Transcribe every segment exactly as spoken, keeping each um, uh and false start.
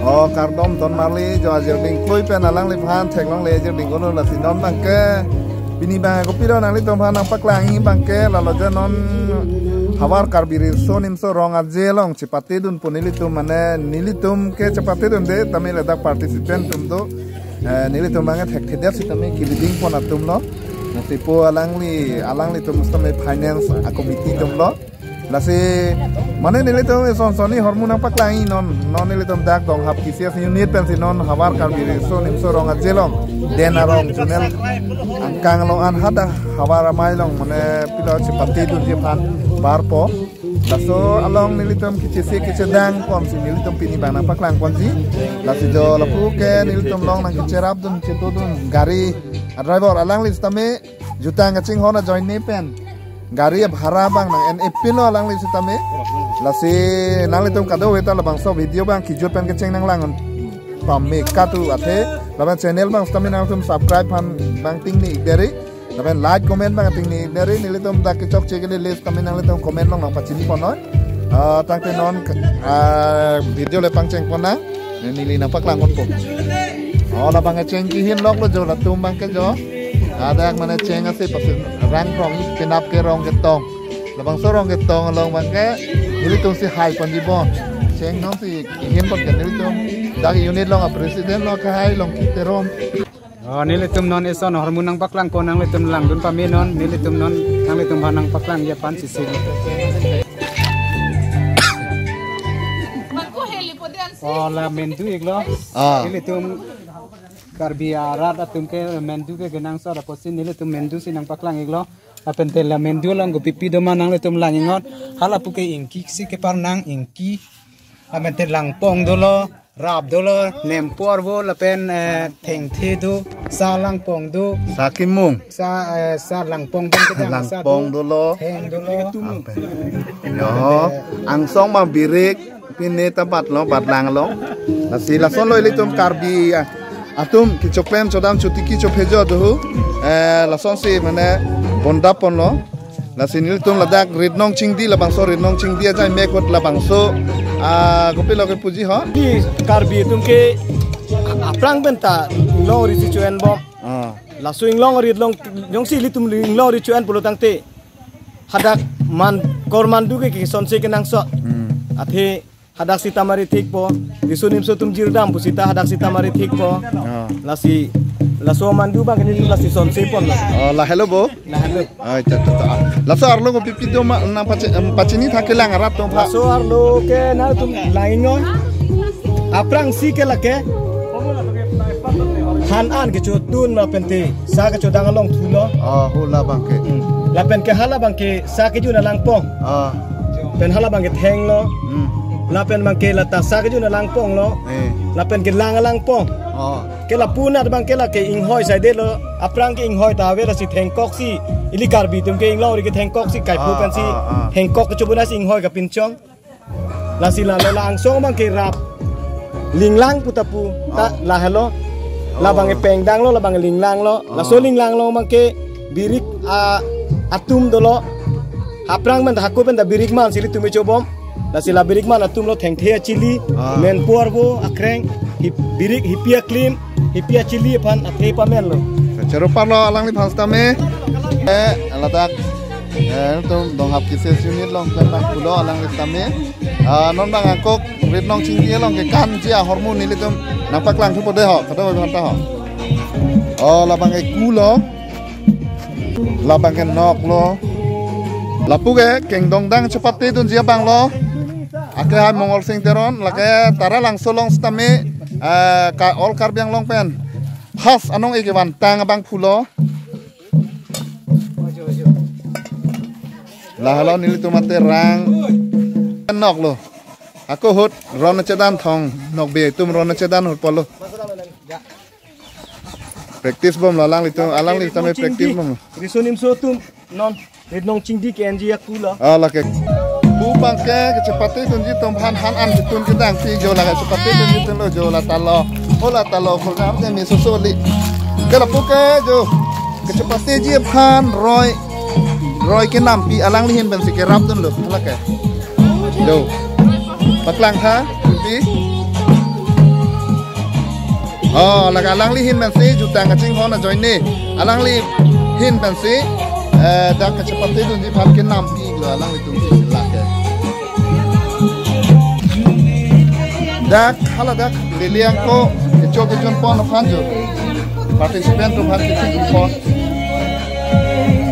O kardom ton marli jo ajirding klui pen alangliphan theklongle ajirding kono lasi non abangke pini abang kopilo nanglitum aphan nangpaklangji abangke lalo je non Havar Karbi Riso Nimso Rong Aje along chepatedun pu nelitum mane nelitum ke chepatedunde tame ladak participant atum do. Eh, nelitum abangke thekthedet sitame ki-leading pon atum lo. Nasi po alangli alanglitum sitame finance a committee atum lo. Lasi mane nelitum son sonni hormu nangpaklangji non non nelitum dak Donghap K C S unit pensi non Havar Karbi Riso Nimso Rong Aje along Den Arong zonal angkang along an hadak Havar Amei along mane pilo chepatedunji aphan barpo. Laso along nelitum kechese kechedang ponsi nelitum pini abang nangpaklang ponji. Lasi jo lapu ke nelitum along nangkecherapdun chetodun gari a driver alangli sitame jutang kachinghon ajoine pen gari abhara abang nang-en-e pilo alangli sitame. Lasi nanglitum kadokave ta labangso video abang kijut pen kecheng nanglang pame katu athe lapen channel abang sitame nangtum subscribe aphan abang ting ni deri. Lapen like comment abang ting ni deri nelitum dak kechokche kele list kami nanglitum comment along nangpachini ponnoi. Ah, tangte non ah, video le pangcheng ponnang. Neli nangpaklang ponpo. O labang kecheng kihin loklo jo latum abangke jo. Hadak mane cheng ase pasin rang rong kenap ke Rong Ketong. Labangso Rong Ketong along abangke nelitum si hai ponji bon. Cheng non si kihin pon ke nelitum dak unit along a president lo ke hai Longki Teron. O nelitum non eson hormu nangpaklang pon nanglitum langdun pame non nelitum non nanglitum aphan nangpaklangji aphan sisi. O la mendu iklo. Ah. Nelitum Karbi arat atum ke mendu ke genang so apotsi nelitum mendu si nangpaklang iklo. Lapen te la mendu along kopipi doma nanglitum lang ingot. Hala pu ke ingki si keparnang ingki. Lapen te langpong dolo, rap dolo, nemporvo lapen eh, thengthe do, sa langpong do, Sa kimung. Sa eh, sa langpong do kedang sa Langpong do. Dolo. Theng dolo. Yo, angsong ma birik pine ta bat lo bat lang lo. Lasi lason lo ilitum Karbi ah, atum kechoklem chodam chotiki chophejo dohu. Eh, lasonsi mane bondap ponlo. Lasi nelitum ladak Ritnong Chingdi labangso Ritnong Chingdi ajai mekot labangso. Ah, kopilo kepuji ho? Di Karbi atum ke aphrang pen ta inglong ri si cho-en bom. Ah. Laso inglong ri along jongsi ilitum inglong ri cho-en pulo tangte hadak man kor mandu ke kesonse kenangsot. Hmm. Athe hadak sita mari thikpo, riso nimso atum jirdam pusita hadak sita mari thikpo. Ah. Lasi laso mandu abang ke nelitum lasi sonse ponlo. Oh, lahelo bo. Lahelo. Ai, ta, ta, ta. Laso arlo kopipi doma nangpachi-, em, pachini tha kelang arat atum aphan. Laso arlo ke nangtum lang ingot. Aphrangsi ke lake han an kechotun lapen te sa kechodang along thulo. Ah, ho labang ke. Hmm. Lapen ke hala abang ke sa kejun alangpong. Ah. Pen hala abang ke thenglo. Hmm. Lapen abang ke lata sa kejun alangpong lo. Eh. Lapen ke lang alangpong. Ah. Ke lapu anat abang ke lake inghoi saidelo. Aphrang ke inghoi ta ave lasi thengkok si. Ili Karbi atum ke inglong ri ke thengkok si kaiphu Ah, pensi. Ah, ah. Thengkok kecho bonai si inghoi kapinchong. Lasi lalo la angsong abang ke rap linglang pu ta pu ta Oh. lahelo. Labang Oh. ke pengdang lo, labang ke linglang lo. Oh. Laso linglang lo abang ke birik ah, atum dolo. Aphrang pen ta hako pen ta birik man si ilitum chobom. Lasi la birik man atum lo thengthe achili, Ah. nemporvo akreng, hip, birik hipi aklim, hipi achili aphan athe pamenlo. Chero parlo alangliphan sitame. Eh, ladak. Eh, ilitum Donghap K C S unit along pen bang pulo alangli sitame. Ah, non abang angkok Ritnong Chingdi along ke kanji ahormu nelitum nangpaklang thupo de ho, kadokave aphanta ho. Oh, labang ke kulo. Labang ke noklo. Lapu ke kengdongdang chepatedunji abang lo. Ake hai Mongol Sing Teron, lake Taralangso along sitame, eh, ka All Karbi Anglong pen. Has anong-e kevantang abang pulo. Lahelo nelitum ate rang noklo. Ako ahut ron chedan thong nokbe atum ron chedan ahut pulo. Practice bomlo alanglitum, alangli sitame practice bomlo. Riso nimso atum non Ritnong Chingdi ke enji aku lo. Ah, lake. Pu abang ke kechepatedunji atum aphan han an chetun kedang si jo lake chepatedunji atum lo jo lata lo. Ho lata lo ko nam ke me soso li. Ke lapu ke jo kechepatedunji aphan roi roi kenampi alangli ahin pensi kerapdunlo. Lake. Jo. Paklang tha, pi. Oh, lake alangli ahin pensi jutang kachinghon ajoine. Alangli ahin pensi, eh, dak kachepate dunji aphan kenam pi lo alanglitum si lake. Dak, hala dak, liliang ko, kecho kejun pon aphan jo. Participant atum aphan kejun pon.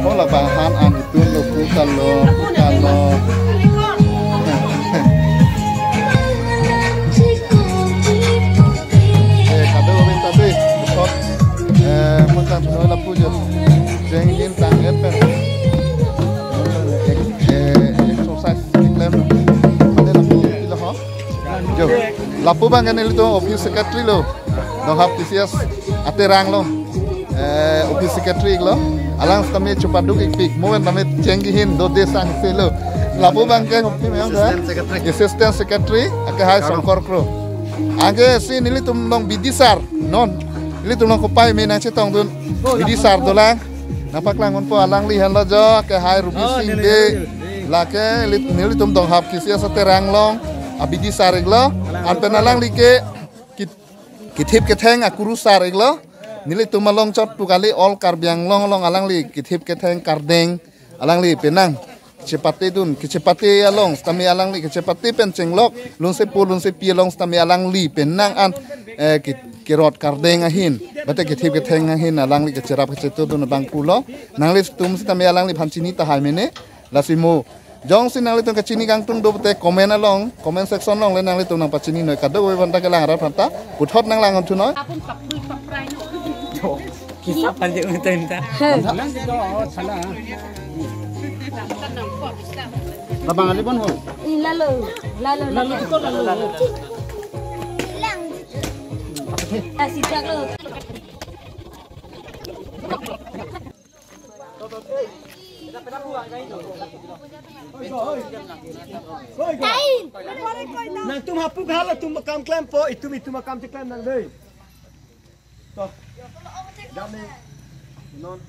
Ko labang han an itun lo, pukan lo, pukan lo. Eh, kado rin tabi, sok, eh, muntang tunoi lapu jo. Jeng jin tang et pen. Eh, exercise keklem. Pada lapu pilo ho. Jo, lapu abang kan ilitum office secretary lo. Donghap T C S aterang lo. Eh, office secretary lo. Alang sitame chupaduk ikpik. Moen tame chenggi hin do desang se lo. Lapu abang ke hopti me da. Assistant secretary. Assistant secretary. Ake hai Songkor Kro. Anke si nelitum nong bidisar. Non. Nelitum nong kopai me nangchetongdun. Bidisar dolang. Nangpaklang unpo alangli henlo jo. Ake hai Ruby Oh, Singh neli de. Ruby. Lake neli, nelitum Donghap T C S aterang along. Abidisar iklo. An pen alangli ke kit-, kithip ketheng akurusar iklo. Nelitum along chot pu kali all Karbi Anglong along alangli kithip ketheng kardeng alangli penang chepate dun, kechepate along sitame alangli kechepate pen chenglok lunsepo lunsepi along sitame alangli penang an, eh, ki-, kerot kardeng ahin, bate kithip ketheng ahin alangli kecherap kechetu dun abang pulo. Nanglitum sitame alangliphan chini tahai mene. Lasi mo jongsi nanglitum kachini kangtung do pute comment along, comment section along le nanglitum nangpachini noi, kadokave aphanta kelang arat aphanta puthot nanglang thunon. Apun papui paprai no. Kisap aja udah minta. Labang ali bon ho. Ih, lalo, lalo, lalo. Kasih cak lo. Nangtum hapu hala tum akam klempo, itum itum akam cheklem nang dei. To. Dam ni. Non.